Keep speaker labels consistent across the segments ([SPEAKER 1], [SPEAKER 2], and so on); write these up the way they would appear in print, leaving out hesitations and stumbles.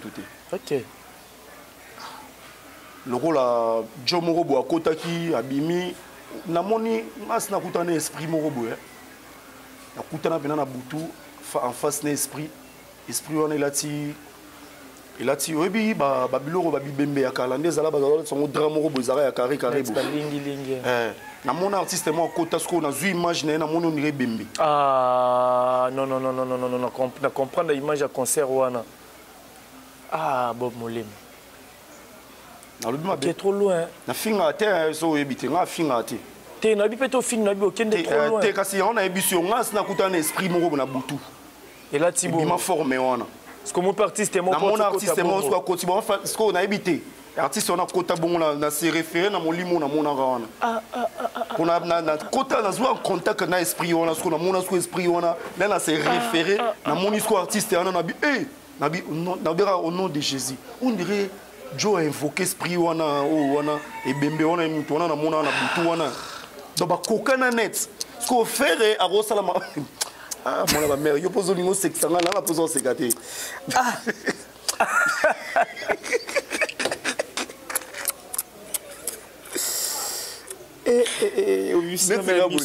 [SPEAKER 1] te.
[SPEAKER 2] Ok.
[SPEAKER 1] Lokola jo moko boye akotaki abimi, namoni ngasi nakutana na esprit moko boye, nakutana mpena na butu en face na esprit. Esprit wana elati elati oyebi babiloko ba babibembe ya kala nde ezala bazala sango drap moko boye ezalaka ya carré carré boye.
[SPEAKER 2] Balingilingi.
[SPEAKER 1] Eh, namona artiste moko akota sikoyo nazwi image na ye, namoni ondire ebembe.
[SPEAKER 2] Ah non non non non non non non, na comprendre image ya concert wana. Ah Bob Molema.
[SPEAKER 1] Nalobi mabe.
[SPEAKER 2] Trop loin.
[SPEAKER 1] Nafingaka te, so oyebi te, nga afingaka te.
[SPEAKER 2] Te nayebi mpe tofinga, nayebi okende trop loin.
[SPEAKER 1] Te kasi yango nayebi so nga asi nakutana na esprit moko na butu.
[SPEAKER 2] Elati
[SPEAKER 1] bongo. Ebima forme wana.
[SPEAKER 2] Parce que mon artiste moko
[SPEAKER 1] namona artiste moko soki akoti bon sikoyo nayebi te. Artiste wana akota bongo na se référé na molimo namonaka wana. Mpo na kota nazwa en contact na esprit wana sikoyo namona sikoyo esprit wana nde na se référé namoni sikoyo artiste wana nabi eh nabi nabeka au nom de Jésus. On dirait Joe a invoqué esprit wana oyo wana ebembe wana mutu wana namona wana butu wana. Donc bakokana net. Sikoyo Ferre akosala ma ah mwana ba mère yo pozo lingo sekisa nga na pozo seka te.
[SPEAKER 2] Ah.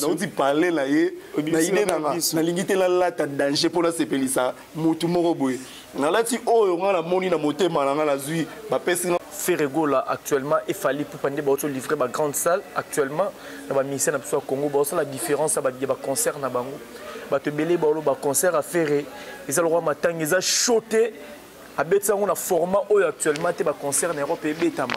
[SPEAKER 1] Nauti parle na ye na ide na nga nalingi te nalata danger mpo nasepelisa motu moko boye nalati oyo nga namoni na motema na nga nazwi bapesi nga.
[SPEAKER 2] Ferre Gola actuellement et Fally Ipupa nde baoto livrer ba grande salle actuellement na ba ministère na biso ya Congo baosala différence ya ba concert na bango bato ebele baolo ba concert ya Ferre eza lokwa matanga eza chaud te abetisa yango na format oyo actuellement te ba concert na Europe ebetama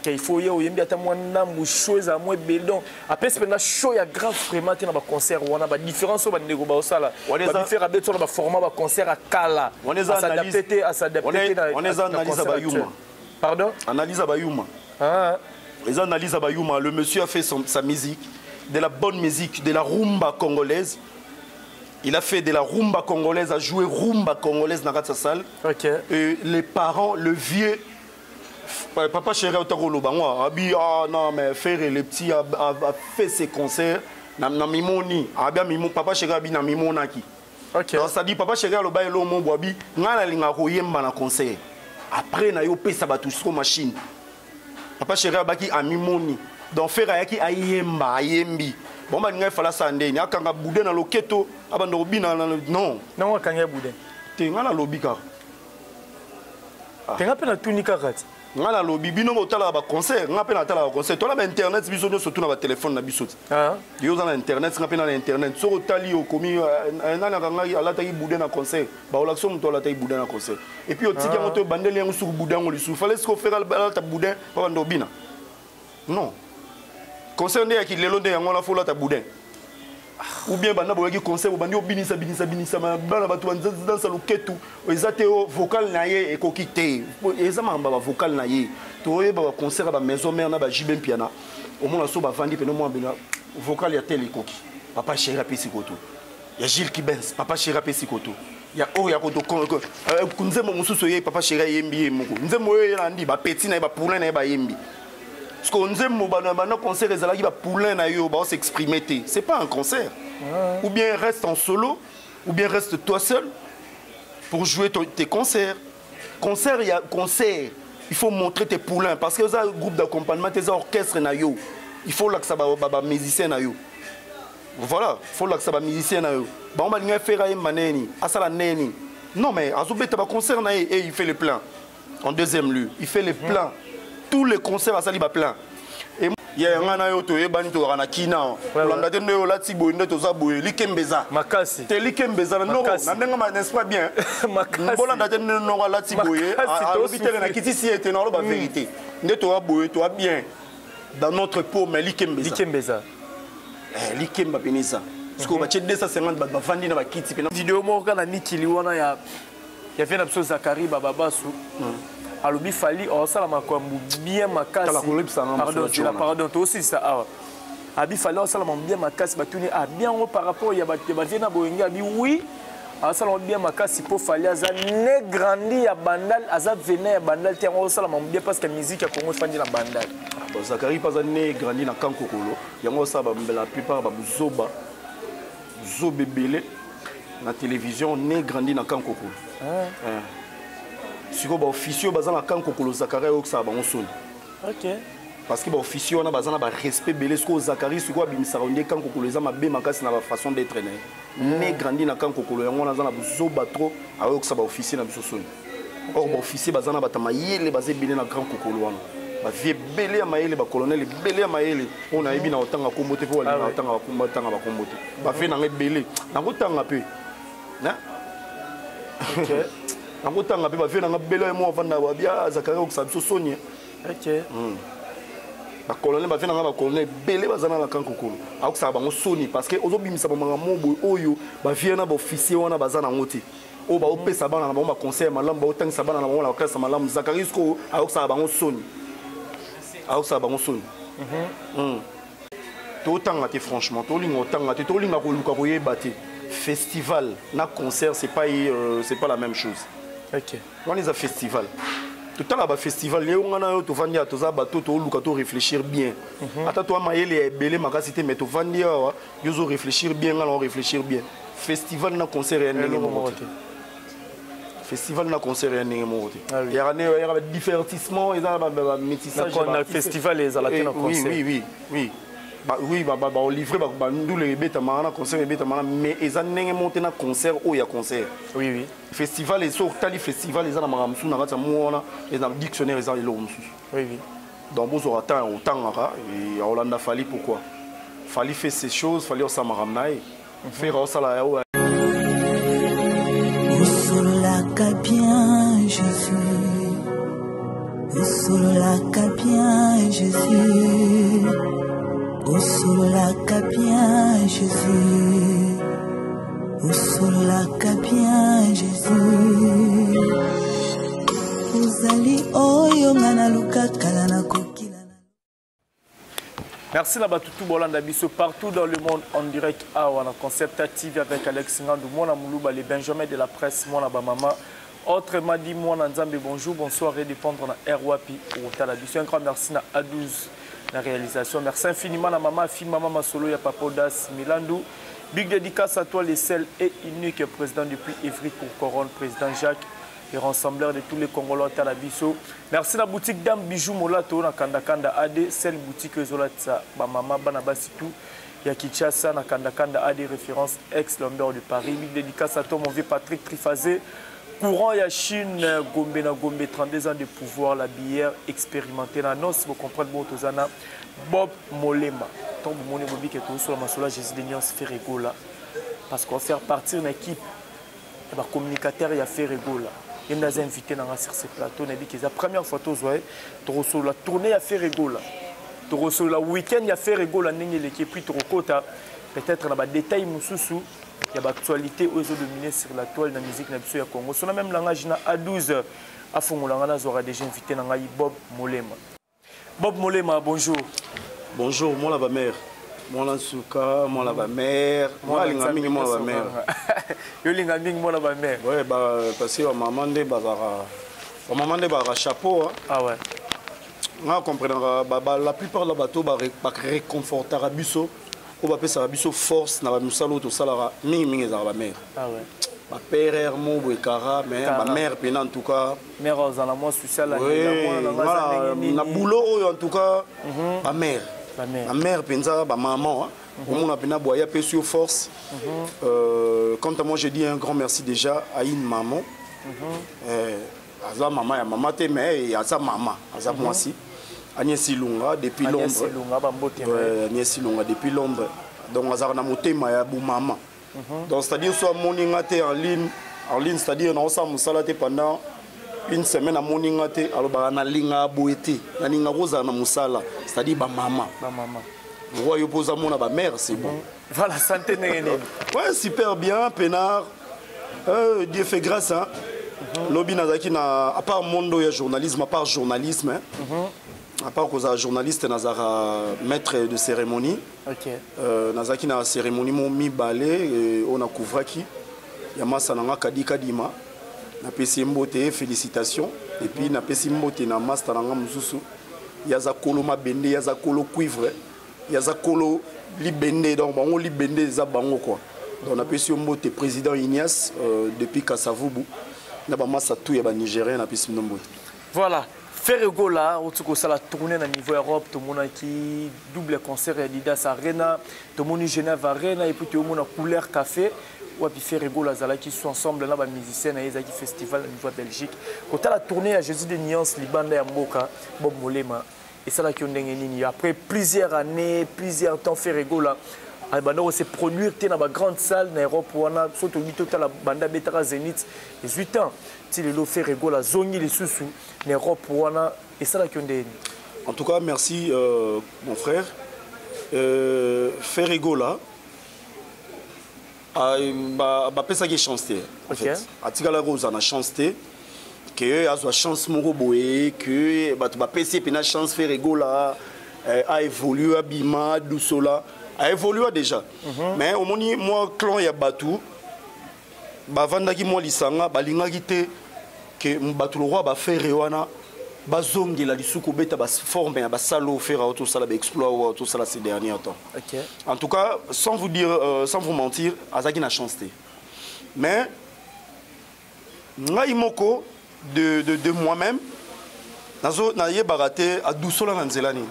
[SPEAKER 2] ke il faut ye oyembi ata mwa ndambu show ezala mwa ebele donc apesi mpenza show ya grave vraiment te na baconcert wana badifférence oyo bandeko baosala babifere abeti wana baformat baconcert ya kala asadapte te asadapte te
[SPEAKER 1] na eza analyse ya bayuma.
[SPEAKER 2] Pardon?
[SPEAKER 1] Analyse ya bayuma.
[SPEAKER 2] Ah.
[SPEAKER 1] Eza analyse ya bayuma. Le monsieur a fait sa musique, de la bonne musique, de la rumba congolaise. Il a fait de la rumba congolaise, a joué rumba congolaise dans sa salle.
[SPEAKER 2] Ok.
[SPEAKER 1] Et les parents, le vieux papa chéri Otako Lobango, abi, ah non, mais frère, le petit a fait ses concerts. Na, na mimoni, abi, mimo, papa chéri abi na mimonaki.
[SPEAKER 2] Ok.
[SPEAKER 1] Donc ça dit papa chéri aloba elo mo boabi, nga na linga ko yemba na concert. Après na yo pesa batu siko machine. Papa chéri abaki amimoni. Donc frère ayaki ayemba, ayembi. Bon ba linga fala sa ndeni, akanga boudin na loketo, abanda kobina na non.
[SPEAKER 2] Non akanga boudin.
[SPEAKER 1] Te nga na lobi kaka.
[SPEAKER 2] Te nga pe na tuni kaka ti.
[SPEAKER 1] Nga na lobi bino botalaka ba concert, nga pe natalaka ba concert. Tola ba internet biso nyonso tuna ba téléphone na biso ti.
[SPEAKER 2] Ah.
[SPEAKER 1] Yo oza na internet, nga pe na internet. Soko otali okomi nani akangaki alataki boudin na concert. Ba olakso moto alataki boudin na concert. Et puis otiki yango to bandeli yango suku boudin yango lisusu. Fallait siko faire alata boudin pa bando bina. Non. Concert nde ya ki lelo nde yango na folata boudin. Ou bien banda boyaki concert bobandi obinisa binisa binisa bana bato bandansa loketu eza te vocal na ye ekoki te eza makambo ya bavocal na ye toyeba baconcert ya bamaison mare na bajibe mpiana omona so bavandi pene omona bena vocal ya tel ekoki papa chéri apesi koto ya Gilles Kibens papa chéri apesi koto ya oyo ya koto nzembo mosusu ye papa chéri ayembi ye moko nzembo oyo ye nandi bapeti na ye bapoulain na ye bayembi. Parce que nzembo bana bana concert ezalaki ba poulain na yo ba s'exprimer te. C'est pas un concert.
[SPEAKER 2] Ouais.
[SPEAKER 1] Ou bien reste en solo, ou bien reste toi seul pour jouer tes concerts. Concert, il y a concert. Il faut montrer tes poulains parce que ça groupe d'accompagnement, tes orchestres na yo. Il faut là que ça ba, ba, ba musicien na yo. Voilà, il faut là que ça ba musicien na yo. Ba on ba linga faire ay maneni, asala neni. Non mais azo beta ba concert na ye et il fait le plein. En deuxième lieu, il fait les pleins. Tous les concerts à Saliba plein. Et il y a un an, tu es banni, tu as un kina. Olanda te nde olati boye nde toza boye likembeza.
[SPEAKER 2] Makasi.
[SPEAKER 1] Te likembeza na noko na ndenge ma n'est-ce pas bien?
[SPEAKER 2] Makasi.
[SPEAKER 1] Bolanda te nde noko alati boye, alobi te na kitisi ete na oloba vérité. Nde toza boye, toza bien dans notre peau mais likembeza.
[SPEAKER 2] Likembeza.
[SPEAKER 1] Eh, likemba peneza. Parce que batie 250 bato bavandi na bakiti pena.
[SPEAKER 2] Vidéo moko kaka na mikili wana ya ya vie na biso Zakari Bababasu. Alobi Fally osala makambo bien makasi.
[SPEAKER 1] Tala kolobisa nga
[SPEAKER 2] Pardon,
[SPEAKER 1] mosusu
[SPEAKER 2] tu la
[SPEAKER 1] wana.
[SPEAKER 2] pardon, to aussi ça awa. Abi Fally osala makambo bien makasi batuni ah bien ngo par rapport ya ba ya ba vie na boyenge abi oui. Asala bien makasi po Fally aza né grandi ya Bandal, aza vena ya Bandal te yango osala makambo bien parce que musique ya Congo efandi na Bandal.
[SPEAKER 1] Ah, bon, Zakari pas né grandi na Kankokolo, yango osala ba la plupart ba buzoba zobebele na télévision né grandi na Kankokolo.
[SPEAKER 2] Ah.
[SPEAKER 1] Ah. Sikoyo baofficier oyo baza na camp Kokolo, Zakari ayokisaka bango soni. Parce que baofficier wana baza na barespect ebele. Sikoyo Zakari sikoyo abimisaka nde camp Kokolo eza mabe makasi na bafaçon d'être na ye. Ne grandi na camp Kokolo, yango wana aza na buzoba trop, ayokisa baofficier na biso soni. Or baofficier baza na bato ya mayele, baza ebele na grand Kokolo wana, bavie ebele ya mayele, bacolonel ebele ya mayele oyo nayebi na kotanga kombo te, mpo balinga kotanga bakombo, batanga bakombo te. Bavie nanga ebele nakotanga mpe nakotanga mpe bavie nanga bele oyo mo avanda babia Zakari okisa biso soni. Bacolonel, bavie nanga bacolonel ebele baza na camp Kokolo, akokisaka bango soni parce que ozobimisa bamakambo boye oyo bavie na baofficier wana baza nango te, oyo baopesa bana na bango baconseil ya malamu, baotangisa bana na bango na baklase ya malamu. Zakari sikoyo ayokisaka bango soni, ayokisaka bango soni. Totanga te, franchement tolinga otanga te, tolinga koluka koyeba te. Festival na concert, c'est pas la même chose. Wana eza festival, totala bafestival yo nga na yo tovandi awa, toza bato toluka to réfléchir bien. Ata toa mayele ya ebele makasi te, mais tovandi awa, yo ozo réfléchir bien, nga na réfléchir bien. Festival na concert ya ndenge moko te. Festival na concert ya ndenge moko te. Yaka ne yaka divertissement, eza na bamétissage.
[SPEAKER 2] Na festival ezala te na concert.
[SPEAKER 1] Oui, oui, baolivre bandule ebetamaka na concert, ebetamaka, mais eza ndenge moko te na concert oyo ya concert. Festival, eso otali festival eza na makambo mosusu na kati ya mo wana, eza na dictionnaire, eza eloko mosusu. Donc bozwaka temps ya kotangaka ya kolanda Fally. Pourquoi Fally fait ces choses? Fally osala makambo na ye, Ferre osala ya oyo.
[SPEAKER 3] Osololaka bien Jésus, osololaka bien Jésus, osololaka bien Jésus, osololaka bien Jésus. Ozali oyo nga naluka kala nakokila.
[SPEAKER 2] Merci na batutu bolanda biso partout dans le monde en direct awa na Concept TV avec Alex Ngandou, mwana Moulouba, les Benjamin de la presse, mwana ba mama. Autrement dit, mwana Nzambe, bonjour, bonsoir et dépendre na RWAPI otala biso. Un grand merci na A12 na réalisation. Merci infiniment na maman fi maman Masolo ya Papa Das Milandou. Big dédicace à toi, les seuls et unique président depuis Évry pour Couronne, président Jacques, le rassembleur de tous les Congolais à biso. Merci la boutique Dame Bijou Molato na Kanda Kanda AD, celle boutique ezolatisa ba mama bana basi tout ya Kinshasa na Kanda Kanda AD, référence ex Lambert de Paris. Big dédicace à toi, mon vieux Patrick Trifazé. Courant ya Chine, Gombe na Gombe, 32 ans de pouvoir, la bière expérimentée na noce, vous comprenez bon tozana Bob Molema. Tant vous monez bobi que tout sur la masola Jésus de Nuance Ferre Gola, parce qu'on va faire partir une équipe ba communicateur ya Ferre Gola. Ye nde aza invité na nga sur ce plateau. Nayebi ke eza première fois tozwa ye. Tokosolola tournée ya Ferre Gola, tokosolola week-end ya Ferre Gola ndenge eleki, puis tokokota peut-être na badétail mosusu ya baactualité oyo ezodomine sur la toile na musique na biso ya Congo. Sona même langage na A12 afongola nga, nazwaka déjà invité na ngai Bob Molema. Bob Molema, bonjour.
[SPEAKER 1] Bonjour, mwana bamare, mwana nsuka, mwana bamare, mwana alinga mingi mwana bamare.
[SPEAKER 2] Yo olinga mingi mwana bamare.
[SPEAKER 1] Ouais, ba, parce que bamama nde bazalaka, bamama nde bazalaka chapeau, hein.
[SPEAKER 2] Ah ouais.
[SPEAKER 1] Nga comprenaka la plupart na bato baréconfortaka biso, oyo bapesaka biso force na bamisala oyo tosalaka, mingimingi ezalaka bamare.
[SPEAKER 2] Ah ouais.
[SPEAKER 1] Bapere mo boye kara, mais bamare mpena en tout cas.
[SPEAKER 2] Mare ozala mwa social.
[SPEAKER 1] Na boulot oyo, en tout cas bamare, bamare mpenza, bamama omona mpena boye apesi yo force. Quant à moi, je dis un grand merci déjà à une maman. Aza mama ya mama te, mais aza mama, aza mwasi, Agnès Ilunga depuis Londres. Agnès Ilunga depuis Londres, donc azalaka na motema ya bumama. Donc c'est-à-dire so amoni nga te en ligne, en ligne, c'est-à-dire naosala mosala te pendant une semaine, amoni nga te, alobaka nalinga boye te, nalinga kozala na mosala. C'est-à-dire bamama roi, yo mpo ozamona bamare, c'est bon.
[SPEAKER 2] Voilà, santé ndenge nini?
[SPEAKER 1] Ouais, super bien, peinard, Dieu fait grâce, hein. Lobi nazalaki na, à part monde oyo ya journalisme, à part journalisme, hein, à part kozala journaliste, nazalaka maître de cérémonie. Nazalaki na cérémonie mo mibale oyo nakouvraki ya masa na nga Kadi Kadima, napesi ye mbote, félicitation. Et puis napesi mbote na master na nga mosusu, ye aza kolo mabende, ye aza kolo cuivre, ye aza kolo libende, donc bango libende eza bango quoi. Donc napesi yo mbote, président Ignace depuis Kasavubu. Na bamasa tout ya banigérien, napesi bino mbote.
[SPEAKER 2] Voilà, Ferre Gola oti kosala tournée na niveau Europe. Tomonaki double concert ya Adidas Arena, tomoni Genève Arena et puis tomona Couleur Café wapi Ferre Gola azalaki so ensemble na bamusicien na ye. Ezalaki festival na niveau ya Belgique. Kotala tournée ya Jésus de Nuance libanda ya mboka, Bob Molema, esalaki yo ndenge nini? Après plusieurs années, plusieurs temps, Ferre Gola banda kose produire te na bagrande salle na Europe wana. So toyebi, totala banda abetaka Zénith, 18 ans ti lelo, Ferre Gola azongi lisusu na Europe wana. Esalaki yo ndenge nini?
[SPEAKER 1] En tout cas, merci mon frère. Ferre Gola bapesaki chance te en fait. Atikalaki kozala na chance te ke azwa chance moko boye ke bato bapesi ye mpena chance. Ferre Gola aévolue, abima, adusola, aévolua déjà. Mais omoni mwa clan ya bato bavandaki mwa lisanga, balingaki te ke bato lokwa baFerre wana bazongela lisusu kobeta baforme ya basala oyo Ferre oyo tosala, baexploit oyo tosala ces derniers temps. En tout cas, sans vous dire, sans vous mentir, azalaki na chance te. Mais ngai moko, de moi-même, nazo nayebaka te adusola na nzela nini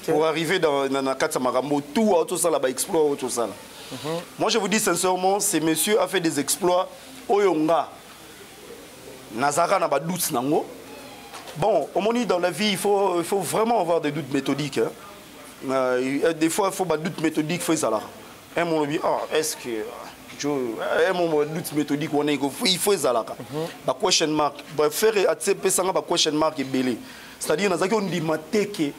[SPEAKER 1] pour arriver na kati ya makambo tout oyo tosala, baexploit oyo tosala. Moi, je vous dis sincèrement, ce monsieur a fait des exploits oyo nga nazalaka na badoute nango. Bon, omoni, dans la vie, il faut vraiment avoir des doutes méthodiques, hein. Des fois, il faut badoute méthodique, faut ezalaka un moment lobi: ah, est-ce que un moment doute méthodique wana il faut ezalaka ba question mark. Ferre apesanga ba question mark ebele, c'est-à-dire nazalaki ondima te ke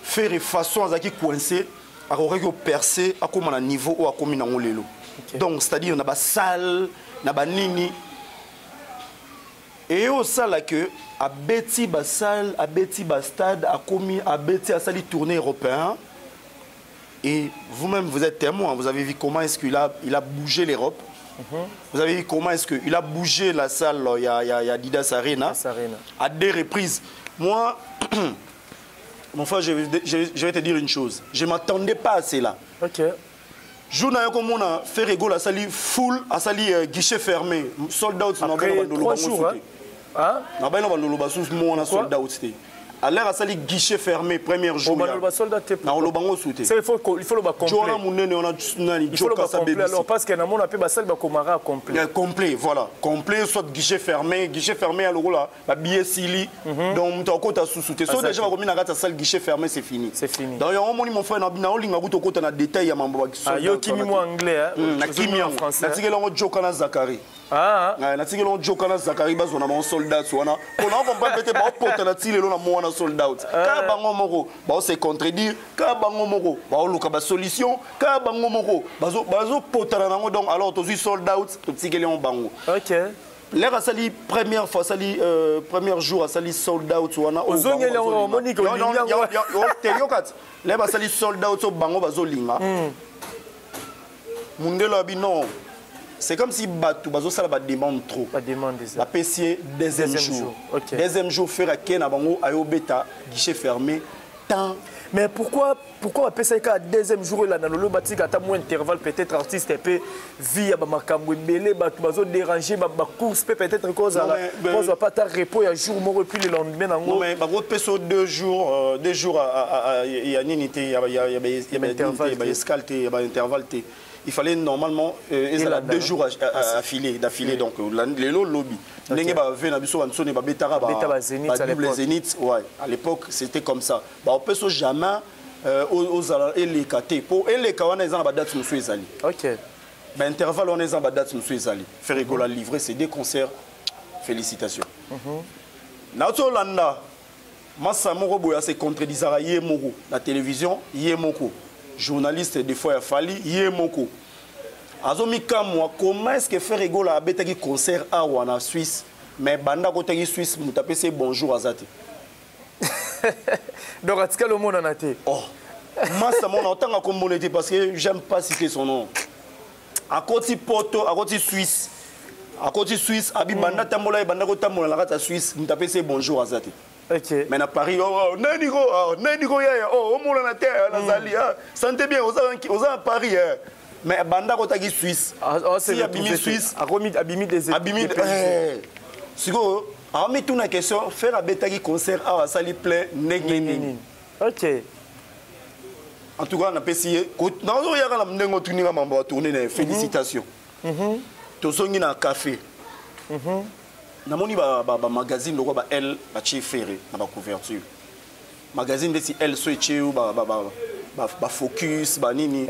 [SPEAKER 1] Ferre, façon azalaki coincé, akokaki kopercer, akóma na niveau oyo akómi nango lelo. Donc c'est-à-dire na basalle na banini eye osala ke abeti basalle, abeti bastade, akomi abeti, asali tournée européen. Et vous-même, vous êtes témoin, vous avez vu comment est-ce qu'il a bougé l'Europe. Vous avez vu comment est-ce qu'il a bougé la salle, il y a Adidas Arena,
[SPEAKER 2] Arena,
[SPEAKER 1] à deux reprises. Moi, mon frère, je vais te dire une chose. Je ne m'attendais pas à cela. Jour na komona Ferre Gola asali full, asali guichet fermé, sold out.
[SPEAKER 2] Après 3 jours, hein? Hein?
[SPEAKER 1] Na bayina bandolo basusu mo wana sold out te. À l'heure asali guichet fermé premier jour.
[SPEAKER 2] Baloba sold out te.
[SPEAKER 1] Na oloba ngo su te.
[SPEAKER 2] Il faut loba complet.
[SPEAKER 1] Jour wana munene wana nani?
[SPEAKER 2] Il faut loba complet alors, parce que na mona pe basali bakomara complet.
[SPEAKER 1] Yeah, complet, voilà. Complet soit guichet fermé, guichet fermé alors là ba billet sili. Donc muto akota susu te. So déjà bakomi na kati salle guichet fermé, c'est fini.
[SPEAKER 2] C'est fini.
[SPEAKER 1] Donc yango moni, mon frère, na olinga kuto kota na détail ya mambo ba
[SPEAKER 2] Ah, yo kimi mo anglais, hein.
[SPEAKER 1] Na kimi yango. Natikeli yango Joka na Zakari.
[SPEAKER 2] Ah.
[SPEAKER 1] Natikeli yango Joka na Zakari, bazwa na bango sold out wana. Mpona okomprendre peut-être baopota na ti lelo na mo wana sold out. Kaka bango moko baose contredire, kaka bango moko baoluka basolution, kaka bango moko bazopotana nango. Donc alors tozwi sold out, totikeli yango bango. L'heure asali première fois, asali premier jour, asali sold out wana.
[SPEAKER 2] Ozongeli yango, omoni ke olingi yango.
[SPEAKER 1] Yoka ti l'heure basali sold out oyo bango bazolinga, mundelo abi non, c'est comme si bato bazosala bademande trop.
[SPEAKER 2] Bademande eza.
[SPEAKER 1] Bapesi ye deuxième
[SPEAKER 2] Deuxième
[SPEAKER 1] jour.
[SPEAKER 2] Jour, ok.
[SPEAKER 1] Deuxième jour, Ferre ake na bango, ayobeta guichet fermé tant.
[SPEAKER 2] Mais pourquoi bapesaki kaka deuxième jour elanda lolo, batika ata mwa intervalle? Peut-être artiste mpe vie ya bamakambo ebele, bato bazodéranger, bacourse mpe peut-être kozala kozwa pa ata repos ya jour moko et puis le lendemain nango.
[SPEAKER 1] Non, mais bakopesa 2 jours, 2 jours ya nini te, ya baescale te, ya baintervalle te. Il fallait normalement ezala 2 jours affilés, d'affilée. Donc lelo lobi ndenge bave na biso bansoni babetaka badouble Zénith, ouais, à l'époque c'était comme ça. Baopesa jamais ozala eleka te, po eleka wana eza na badate mosusu ezali. Baintervalle wana eza na badate mosusu ezali. Ferre Gola livré c'est deux concerts, félicitations. Nauti olanda masa moko boye ase contredisaka ye moko na télévision, ye moko journaliste des fois ya Fally, ye moko azomikamwa comment est ce que Ferre Gola abetaki concert awa na Suisse, mais banda akotaki Suisse, moto apesi ye bonjour aza te.
[SPEAKER 2] Donc atikali omonana te.
[SPEAKER 1] Oh, masa mona otanga kombona te parce que j'aime pas citer son nom. Akoti poto, akoti Suisse, akoti Suisse, abi banda tambola ye, banda kotambola na kati ya Suisse, moto apesi ye bonjour aza te. Mais na Paris, oh, oh, nani ko, oh, nani ko yaya, oh, omonana te, nazali, ah, santé bien, oza na Paris, eh. Mais banda akotaki Suisse, si abimi Suisse,
[SPEAKER 2] abimi des
[SPEAKER 1] abimi sikoyo, aomituna question: Ferre abetaki concert awa, asali plein ndenge nini? En tout cas, napesi ye, nazoyaka na ndenge otuninga mambo ya tournée na ye, félicitation. Tozongi na café, namoni bamagazine lokwa ba Elle batie Ferre na bacouverture. Magazine ndeti Elle so etie yo bafocus banini,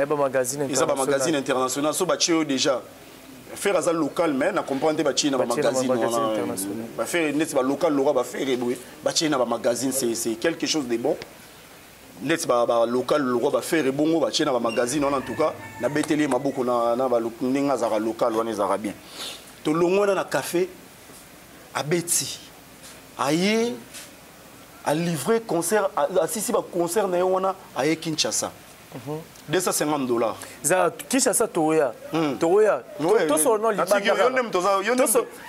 [SPEAKER 1] eza bamagazine international. So batie yo déjà, Ferre aza local, mais na comprendre te batie na bamagazine wana. Baferre neti balocal lokwa baFerre boye, batie na bamagazine, c'est quelque chose de bon. Neti balocal lokwa baFerre bongo, batie na bamagazine wana. En tout cas, nabeteli ye maboko na ndenge azalaka local wana, ezalaka bien. Tolongwa wana na café, abeti, aye alivre concert, asisi baconcert na ye wana, aye Kinshasa, 250 $.
[SPEAKER 2] Za Kinshasa, toya toya, tosolola libanda,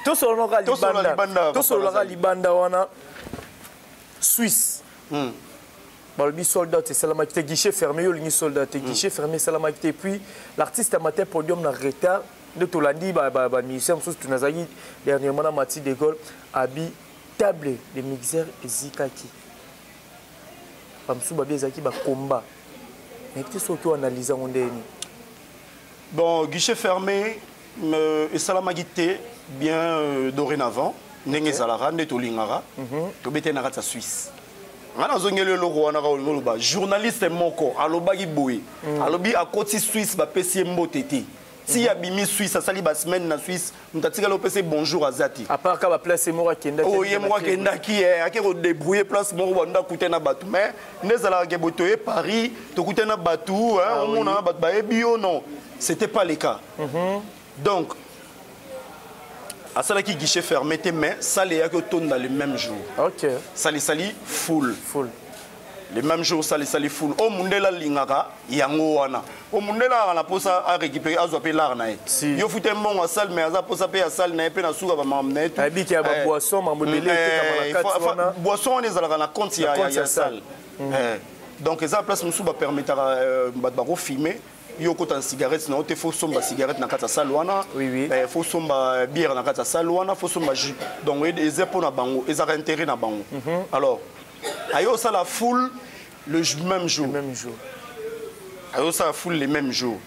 [SPEAKER 2] tosololaka libanda, tosololaka libanda wana. Suisse, balobi sold out esalamaki te, guichet fermé. Yo olingi sold out te, guichet fermé esalamaki te. Et puis l'artiste amatin podium na retard nde tolandi bamusicien mosusu. Nazalaki dernièrement na Mati de Gaulle, abi table de mixeur ezikaki, bamosusu babi ezalaki bakomba. Nayebi te soki oanalyse yango ndeni.
[SPEAKER 1] Bon, guichet fermé esalamaki te bien. Dorénavant, ndenge ezalaka nde tolingaka, tobete na kati ya Suisse. Nga nazongeli eloko wana kaka olingi oloba. Journaliste moko alobaki boye, alobi akoti Suisse, bapesi ye mbote te. Ti abimi Suisse, asali basemaine na Suisse, moto atikali opesa ye bonjour aza te.
[SPEAKER 2] À part ka baplace moko akendaki.
[SPEAKER 1] Oyo ye moko akendaki, ake kodébrouiller place moko, banda akute na bato. Mais nde ezalaka ke boye, toye Paris, tokute na bato, omona bato bayebi yo. Non, c'était pas le cas. Donc asalaki guichet fermé te, mais salle eyaki otonda le même jour. Salle esali full.
[SPEAKER 2] Full.
[SPEAKER 1] Le même jour, salle esali full. Oyo mundele alingaka yango wana. Oyo mundele alaka na mposa arécupéré, azwa mpe lar na ye.
[SPEAKER 2] Si.
[SPEAKER 1] Yo fute mbongo asale, mais aza mposa mpe ya salle na ye mpe na suka bamakambo na ye tout.
[SPEAKER 2] Ayebiki ya baboisson, mambo ebele etekama na kati wana.
[SPEAKER 1] Boisson wana ezalaka na compte
[SPEAKER 2] Na compte
[SPEAKER 1] ya
[SPEAKER 2] ya salle.
[SPEAKER 1] Salle. Donc eza place mosusu bapermetaka bato bakofilme. Yo okota na cigarette na yo te, faut somba cigarette na kati ya salle wana. Faut somba bière na kati ya salle wana, faut somba jus. Donc eza mpo na bango, ezalaka intérêt na bango. Alors aye osala full le même jour.
[SPEAKER 2] Le même jour.
[SPEAKER 1] Aye osala full le même jour,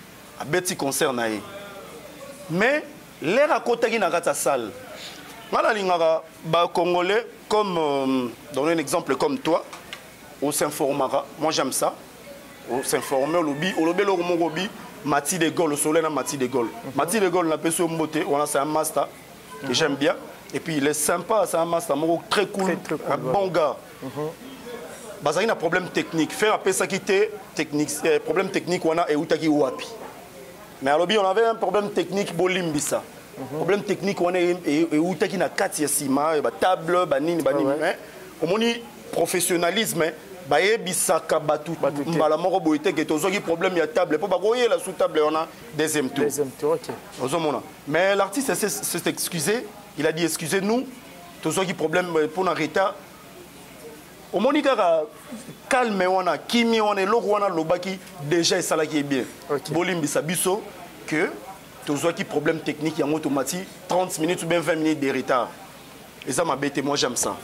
[SPEAKER 1] abeti concert na ye. Mais l'heure akotaki na kati ya salle, nga nalingaka bacongolais comme donner un exemple comme toi, os'informaka. Moi j'aime ça, os'informe. Olobi, olobi eloko moko, obi Mati de Gaulle, osole na Mati de Gaulle. Mati de Gaulle, napesi yo mbote wana. C'est un master que j'aime bien et puis il est sympa. C'est un master moko très cool.
[SPEAKER 2] Très, très cool,
[SPEAKER 1] un bon gars. Bazalaki na problème technique, Ferre apesaki te technique, problème technique wana eutaki wapi. Mais alobi: on avait un problème technique, bolimbisa. Problème technique wana eutaki na kati ya nsima, batable, banini banini. Mais omoni professionnalisme, bayebisaka bato
[SPEAKER 2] Bato te.
[SPEAKER 1] mbala moko boye te ke tozwaki problème ya table, mpo bakoyela sous table wana deuxième tour.
[SPEAKER 2] Deuxième tour, ok.
[SPEAKER 1] Ozomona, mais l'artiste s'est excusé. Il a dit: excusez-nous, tozwaki problème mpona retard. Omoni kaka calme wana, kimi wana, eloko wana alobaki déjà esalaki ye bien. Bolimbisa biso que tozwaki problème technique, yango tomati 30 minutes ou bien 20 minutes de retard. Eza mabe te. Moi j'aime ça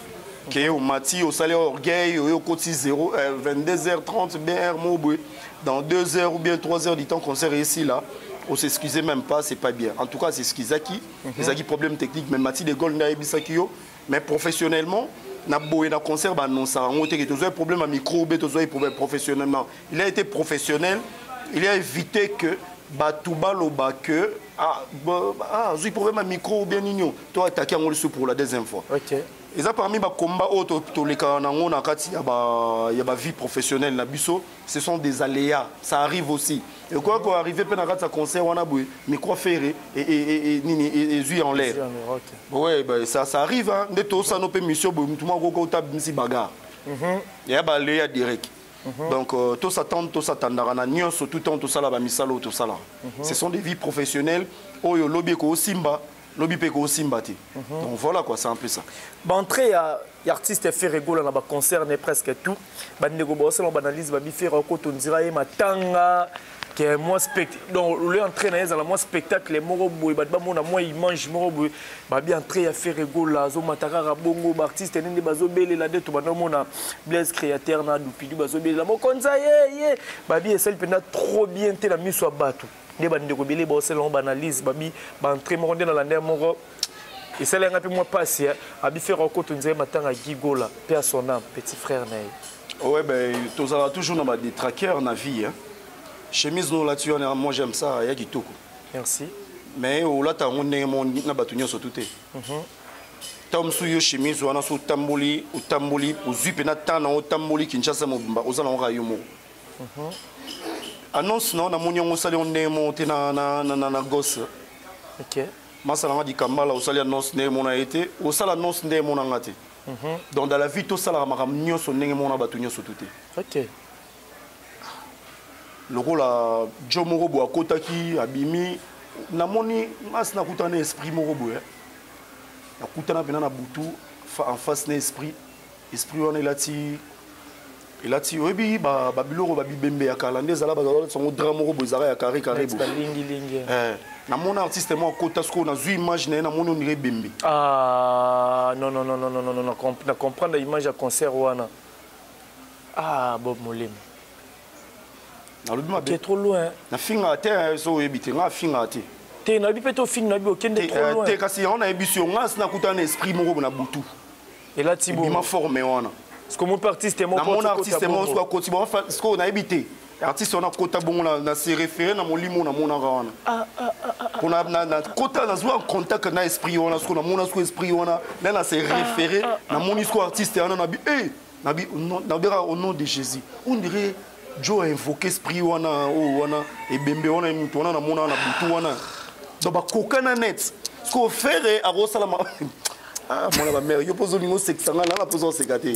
[SPEAKER 1] ke omati, osali orgueil oyo, okoti 0 22h30 br mo boye, dans 2 heures ou bien 3 heures du temps concert esila, on s'excusait même pas, c'est pas bien. En tout cas, s'excusaki, ezalaki problème technique. Mais Mati de Gaulle nde ayebisaki yo. Mais professionnellement na boye, na concert, baannonçaka yango te ke tozwaki problème ya micro be tozwaki problème. Professionnellement, il a été professionnel, il a évité que bato baloba que ah, ah, azwi problème ya micro ou bien nini, to attaqué yango lisusu pour la deuxième fois. Eza parmi bakomba oyo tolekaka nango na kati ya bavie professionnelle na biso. Ce sont des aléas, ça arrive aussi. Ekoki koarrive mpe na kati ya concert wana boye, micro Ferre nini ezwi en l'air. Ouais, bah, ça arrive, hein. Nde tosano mpe mission boye, mutu moko koko otabimisi bagarre ya baaléa direct. Donc tos'attendre, tos'attendaka na nyonso tout temps tosala bamisala oyo tosalaka. Ce sont des vies professionnelles oyo lobi ekoosimba, lobi mpe ekoosimba te. Donc voilà quoi, c'est un peu ça.
[SPEAKER 2] Baentrée ya artiste Ferre Gola na baconcert ne presque tout, bandeko baosala baanalyse, babi Ferre okotondira ye matanga. Ke mwa spect donc le entrée na ye ezala mwa spectacle moko boye, bato bamona mwa image moko boye. Babi entrée ya Ferre Gola, azomata kaka bongo, baartiste nde bazobelela nde tobanda omona Blaise Créateur na Dupidu bazobelela mokonzi ye ye. Babi esali mpenza trop bien te na miso ya bato, nde bandeko ebele baosala yango baanalyse. Babi baentrée moko nde na landa moko esali yanga mpe mwa mpasi. Abi Ferre akoto nzela matanga Guy Gola, mpe à son âme, petit frère na ye.
[SPEAKER 1] Ouais, ben, tozala toujours na badétraqueur na vie, hein. Chemise no olati wana, moi j'aime ça, ya kitoko.
[SPEAKER 2] Merci.
[SPEAKER 1] Mais olata yango ndenge moko na bato nyonso tu te. Ntango mosusu yo chemise wana, so otamboli, otamboli, ozwi mpena temps na otamboli Kinshasa mobimba, oza nango kaka yo moko. Annonce na yo, namoni yango, osali yango ndenge moko te na gos. Masala nga dikambala, osali annonce ndenge mona ye te, osala annonce ndenge mona nga te. Donc dans la vie, tosalaka makambo nyonso ndenge mona bato nyonso tu te. Lokola jo moko boye akotaki, abimi, namoni ngasi nakutana na esprit moko boye, nakutana mpena na butu en face na esprit. Esprit wana elati, oyebi babiloko babibembe ya kala nde ezala, bazala sango drap moko boye ezalaka ya carré carré boye.
[SPEAKER 2] Balingilingi.
[SPEAKER 1] Namoni artiste moko akota, sikoyo nazwi image na ye, namoni on dirait ebembe.
[SPEAKER 2] Ah non, non, non, non, non, non, non, na comprendre image ya concert wana. Ah, Bob Molema.
[SPEAKER 1] Nalobi mabe?
[SPEAKER 2] T'es trop loin.
[SPEAKER 1] Nafingaka te, so oyebi te, nga afingaka te.
[SPEAKER 2] Te, nayebi mpe tofinga, nayebi okende trop loin.
[SPEAKER 1] Te, kasi yango nayebi so yo, nga asi nakutana na esprit moko bo na butu.
[SPEAKER 2] Elati
[SPEAKER 1] ebima
[SPEAKER 2] bongo
[SPEAKER 1] forme wana.
[SPEAKER 2] Parce que mon artiste moko
[SPEAKER 1] namona artiste moko soki akoti bon, sikoyo nayebi te artiste wana akota bongo, na se référé na molimo namonaka wana mpo na kota, nazwa en contact na esprit wana. Sikoyo namona sikoyo esprit wana nde na se référé, namoni sikoyo artiste wana, nabi e nabi nabeka au nom de Jésus. On dirait Joe a invoqué esprit wana, oyo wana ebembe wana, moto wana namona wana butu wana. Donc bakokana net. Sikoyo Ferre akosala ah, mwana bamare, yo mpo ozolinga osekisa nga, nanga mpoza oseka te.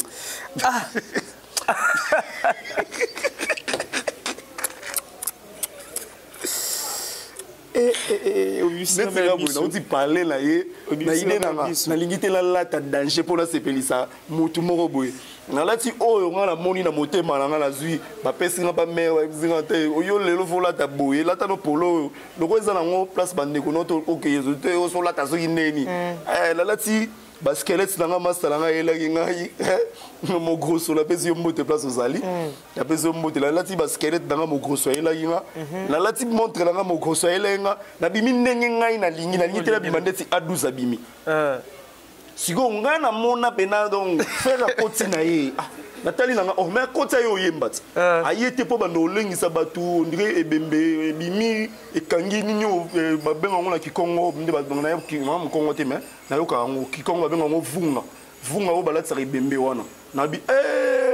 [SPEAKER 1] Neti boye nauti parle na ye na ide nanga, nalingi te nalata danger mpo nasepelisa motu moko boye. Nalati oyo nga namoni na motema na nga, nazwi, bapesi nga, bamare bayebisi nga te: oyo lelo folata boye, lata no polo oyo loko eza nango place bandeko no to okeyezo te, osolata soki ndeni. Nalati basquelette na nga, master na ngai ayelaki ngai mogroso, napesi yo mbote place ozali, napesi yo mbote. Nalati basquelette na nga, mogroso ayelaki nga. Nalati montre na nga, mogroso ayelaki nga. Nabimi ndenge ngai nalingi, nalingi te nabima ndeti A12 abimi. Sikoyo ngai namona mpena, donc Ferre akoti na ye. Ah, natali nanga, oh, mais akoti aye oyemba ti. Aye te mpo bando olengisa bato, on dirait ebembe ebimi ekangi nini oyo, babenga yango na kikongo nde mokongo te, mais nayokaka yango kikongo, babenga yango vunga vunga oyo balatisaka ebembe wana. Nabi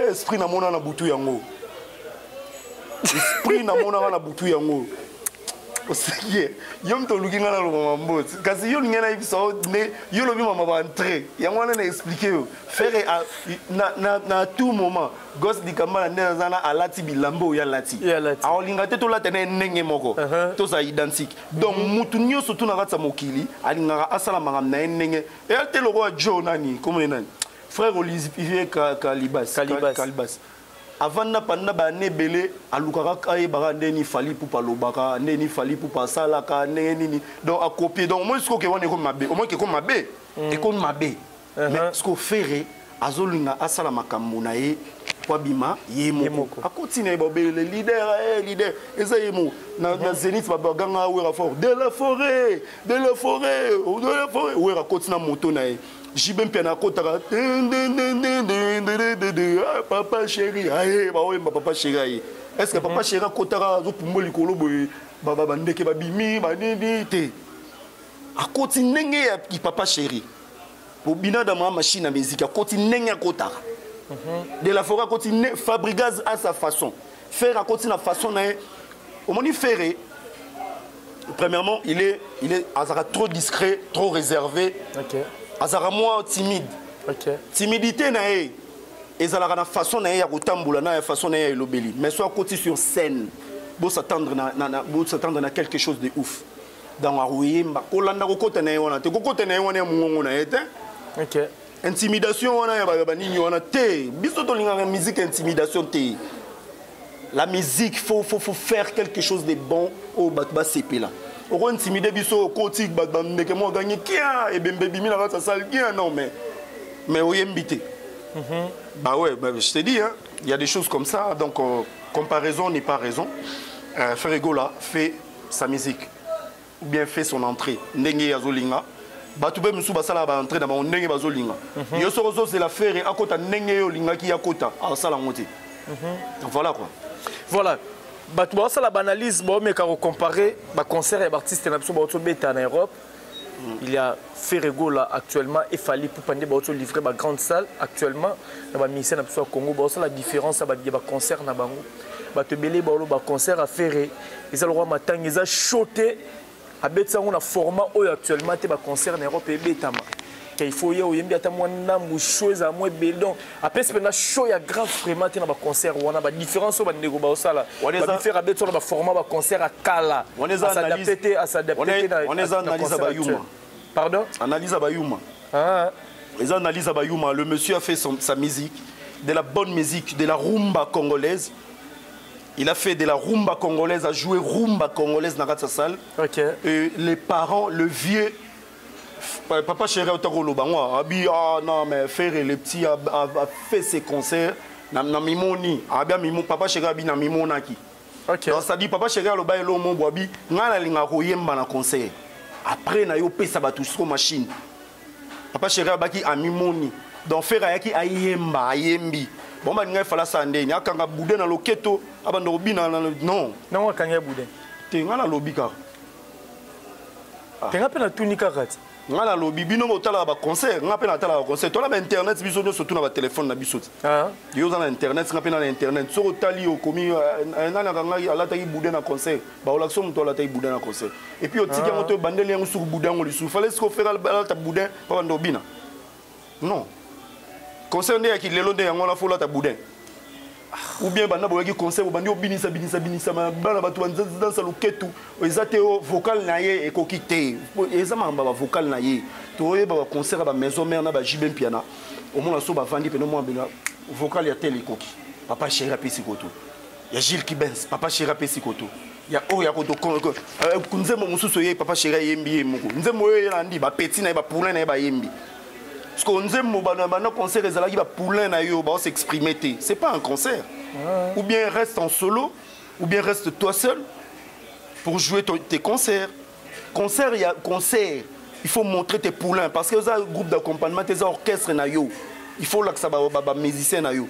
[SPEAKER 1] esprit namona na butu yango, esprit namonaka na butu yango. Oseki ye, yo moto oluki ngai naloba mamboti, kasi yo olingi nayebisa yo nde yo olobi mama baentrée yango wana na explike yo. Ferre na tout moment, Gos Dikambala nde aza na alati bilamba oyo alati, aolinga te tolata na ye ndenge moko, tozala identique. Donc mutu nyonso tu na kati ya mokili alingaka asala makambo na ye ndenge eya te. Lokola jo nani komone nani, frère Olivier Kalibas.
[SPEAKER 2] Kalibas.
[SPEAKER 1] Kalibas avanda panda baane ebele, alukaka ayebaka ndenge nini Fally Ipupa alobaka, ndenge nini Fally Ipupa asalaka, ndenge nini, donc akopie. Donc omoi sikoyo ke wana ekomi mabe, omoi ke ekomi mabe, ekomi mabe. Mais sikoyo Ferre azolinga asala makambo na ye po abima ye moko, akoti na ye, babele leader, leader eza ye moko. Na Zénith baganga Wera fort: de la forêt, de la forêt, de la forêt. Wera akoti na moto na ye. JB Mpiana akotaka: papa chéri aye, baoyemba papa chéri aye. Est ce que papa chéri akotaka azopumbwa likolo boye, bandeke babimi banini te? Akoti ndenge ya papa chéri po binadama machine ya musique, akoti ndenge akotaka. De la Forêt akoti, Fabregas à sa façon, Ferre akoti na façon na ye. Omoni Ferre, premièrement, il est azalaka trop discret, trop réservé. Azalaka mwa timide. Timidité na ye ezalaka na façon na ye ya kotambola, na ya façon na ye ya elobeli. Mais so akoti sur scène, bos'attendre na, na quelque chose de ouf. Donc akoyemba, kolanda kokota na ye wana te, kokota na ye wana ya mongongo na ye te. Intimidation wana ya banini wana te, biso tolingaka musique intimidation te. La musique, faut faire quelque chose de bon oyo bato basepela. Okointimide biso, okoti bato bandeke moko agangi kia ebembe ebimi na kati ya salle kia. Non, mais oyembi te. Bah ouais, bah, je te dis, hein, il y a des choses comme ça. Donc comparaison n'est pas raison. Ferre Gola fait sa musique ou bien fait son entrée ndenge azolinga. Bato mpe mosusu basalaka baentrée na bango ndenge bazolinga. Yo soki ozozela Ferre akota ndenge yo olingaki akota, asala yango te. Donc voilà quoi.
[SPEAKER 2] Voilà, bato baosala baanalyse, baomeka kocompare baconcert ya baartiste na biso baotobeta na Europe. Il y a Ferre Gola actuellement et Fally Ipupa nde baoto livrer ba grande salle actuellement na ba musicien na biso ya Congo. Baosala différence ya baconcert na bango. Bato ebele baoloba concert ya Ferre eza lokwa matanga, eza chaud te, abeti yango na format oyo actuellement te. Baconcert na Europe ebetama ke il faut ye oyembi ata mwa ndambu, show ezala mwa ebele. Donc apesi mpenza show ya grave vraiment te na baconcert wana. Badifférence oyo bandeko baosala, babi Ferre abeti wana baformat baconcert ya kala, as'adapte te, as'adapte te.
[SPEAKER 1] Wana eza analyse ya bayuma.
[SPEAKER 2] Pardon?
[SPEAKER 1] Analyse ya bayuma.
[SPEAKER 2] Ah.
[SPEAKER 1] Eza analyse ya bayuma. Le monsieur a fait sa musique, de la bonne musique, de la rumba congolaise. Il a fait de la rumba congolaise, a joué rumba congolaise dans sa salle. Et les parents, le vieux papa chéri otako bango abi: ah non, mais Ferre le petit a fait ses concerts na mimoni abi mimo. Papa chéri abi na mimonaki. Donc ça dit, papa chéri aloba elo mo abi nga nalinga koyemba na concert, après na yo pesa bato siko machine. Papa chéri abaki amimoni. Donc Ferre ayaki ayemba, ayembi. Bon, balinga efala sa ndeni akanga boudin na loketo, abanda kobina non.
[SPEAKER 2] Nango akanga boudin?
[SPEAKER 1] Te, nga nalobi kaka.
[SPEAKER 2] Te, nga mpe natuni kaka ti.
[SPEAKER 1] Nga nalobi, bino botalaka baconcert, nga mpe natalaka baconcert. Tona bainternet, biso nyonso tuna batelefone na biso ti. Yo oza na internet, nga mpe na internet. Soki otali, okomi nani akangaki alataki boudin na concert, baolakisa moto alataki boudin na concert. Et puis otiki yango to ebandeli yango suku boudin yango lisusu. Fallait siko Ferre alata boudin mpo banda obina? Non, concert nde yaki lelo nde yango wana, faut olata boudin? Ou bien banda boyaki concert, obandi obinisa binisa binisa bana bato bandansa loketu. Eza te o vocal na ye ekoki te, eza makambo ya bavocal na ye. Toyeba baconcert ya bamaison mère na baJB Mpiana, omona so bavandi pene mwa bena vocal ya tel ekoki, papa chéri apesi koto ya Gilles Kibens, papa chéri apesi koto ya oyo ya koto. Nzembo mosusu oye, papa chéri ayembi ye moko. Nzembo oyo eyelandi bapeti na ye, bapoulain na ye bayembi. Parce que nzembo bana concert ezalaki bapoulain na yo baos'exprime te, c'est pas un concert. Ou bien reste en solo, ou bien reste toi seul pour jouer tes concerts. Concert, il y a concert, il faut montrer tes poulains, parce que eza groupe d'accompagnement, tes orchestre na yo. Il faut lakisa bamusicien na yo.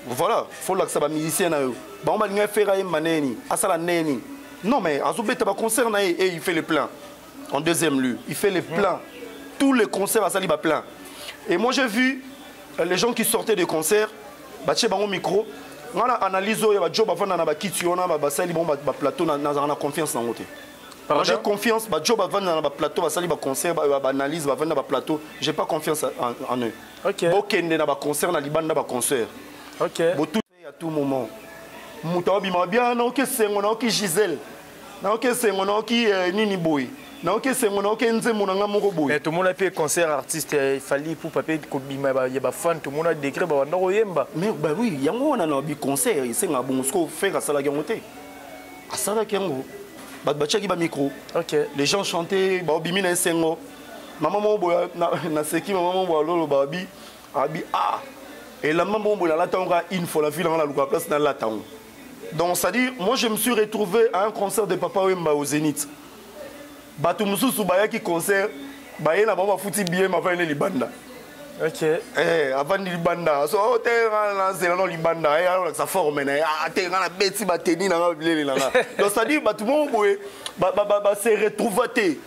[SPEAKER 1] Voilà, faut lakisa bamusicien na yo. Bango balinga Ferre ayemba neni, asala neni? Non, mais azobeta baconcert na ye et il fait le plein. En deuxième lieu, il fait les pleins. Tous les concerts asali baplein. Et moi, j'ai vu les gens qui sortaient des concerts, batie bango micro. Nga na analyse oyo ya bajo bavanda na bakiti wana, basali bango baplateau, nazala na confiance nango te. Moi, j'ai confiance, bajo bavanda na baplateau, basali baconcert, baanalyse, bavanda na baplateau, j'ai pas confiance en eux. Bokende na baconcert na libanda, baconcert. Botu à tout moment moto aobima bien, naoki esengo, naoki Gisele, naoki esengo, naoki nini boye, naoki esengo, naoki nzembo na nga moko boye.
[SPEAKER 2] Mais tomona mpe concert artiste Fally Ipupa mpe kobima ya bafan, tomona degré babanda koyemba.
[SPEAKER 1] Mais bah oui, yango wana na bi concert esengaka bongo. Siko Ferre asalaki yango te, asalaki yango, bato batiaki bamicro. Les gens chantaient, baobimi na esengo. Mama moko boye naseki, mama moko boye aloloba, abi ah, elamba moko boye nalata yango kaka une fois la ville, yango naluka place nalata yango. Donc c'est à dire, moi, je me suis retrouvé à un concert de Papa Wemba au Zénith. Bato mosusu bayaki concert, baye na bango, bafuti billet, bavandi libanda. Eh, avandi libanda so, oh, te nga na nzela no libanda, eh, alolakisa forme na ye. Ah te, nga na beti bateni na nga, bilele na nga. Donc c'est à dire, bato moko boye base retrouva te